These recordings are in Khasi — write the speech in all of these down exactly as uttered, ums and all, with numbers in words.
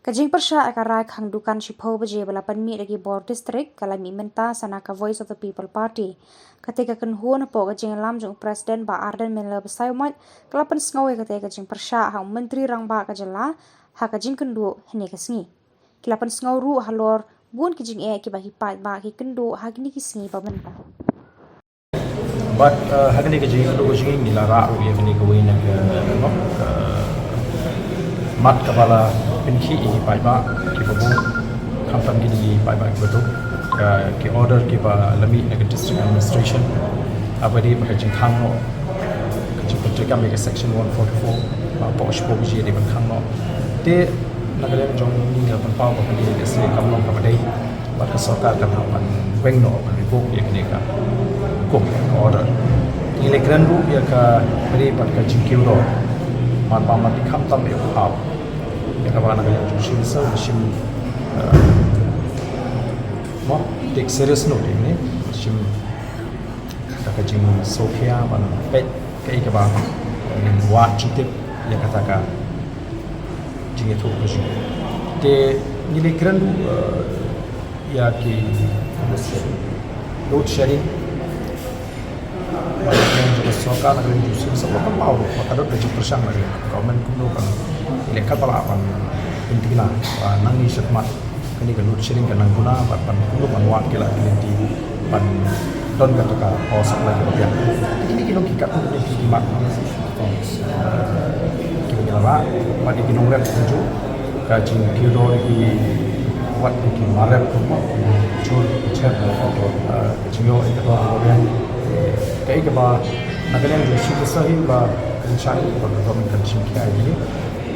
Ka jingpyrshah ïa ka rai khang dukan shiphew baje ba la pynmih da ki bor district ka la mih mynta sa na ka Voice of the People Party. Kata ka kynhun hapoh ka jingïalam jong u President Bah Ardent Miller Basaiawmoit ka la pynsngew ïa kata ka jingpyrshah ha u Myntri Rangbah ka jylla ha ka jingkynduh hynne ka sngi. Ki la pynsngew ruh halor bun ki jingeh kiba ki paidbah ki kynduh ha kine ki sngi ba mynta. Bad uh, ha kane ka jingïakynduh ka jong ngi ngi la rah ruh ïa kane kawei na ka, ka mat kaba la pynkhih ïa ki paidbah kiba bun, khamtam kine ki paidbah kiba duk, ka ki order kiba la mih na ka District Administration haba ïadei bad ka jingkhang noh, ka jingpyntreikam ïa ka Section one forty-four, ba pok shiphew baje dei ban khang noh. Te na ka liang jong ngi ngi la pynpaw ba kane ka seng kam long kaba dei. Bad ka sorkar kan hap ban weng noh ban revoke ïa kane ka hukum, ka order. Ngi la kren ruh ïa ka bri bad ka jingkiew dor. Mar ba mar dei khamtam ïa u hap ïa kaba na ka liang jong u Chief Minister u shim, eh, mo take serious note ïa kane, shim da ka jingsngewkhia ban peit kaei kaba ngin wad jingtip ïa kata ka jingïathuh ka jong u. Te ngi la kren ruh, eh, ïa ki load shedding. Ba ka sorkar na ka ring ju sim sa ba kan pau ba ka dot ka jingpyrshang na ka government kumno kan ïaleh katba lah ban pyntikna ba nangne shakhmat kane ka load shedding ka nang duna bad ban kumno ban wad ki lad ki lynti ban don kata ka power supply kaba biang. Te kine ki long ki katto katne ki mat kiba ngi la rah bad ki nongrep kumjuh. Ka jingkiew dor ïa ki wat ïa ki marep kumba ki jur ki cher, eh, ka jingïoh ïa ka dor kaba biang. Kaei kaba na ka liang jong u Chief Minister hi ba kan shah ïa kaba ka government kan shim khia ïa kine.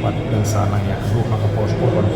Bad kan sa nang ïa ka ruh ha ka por shipor ban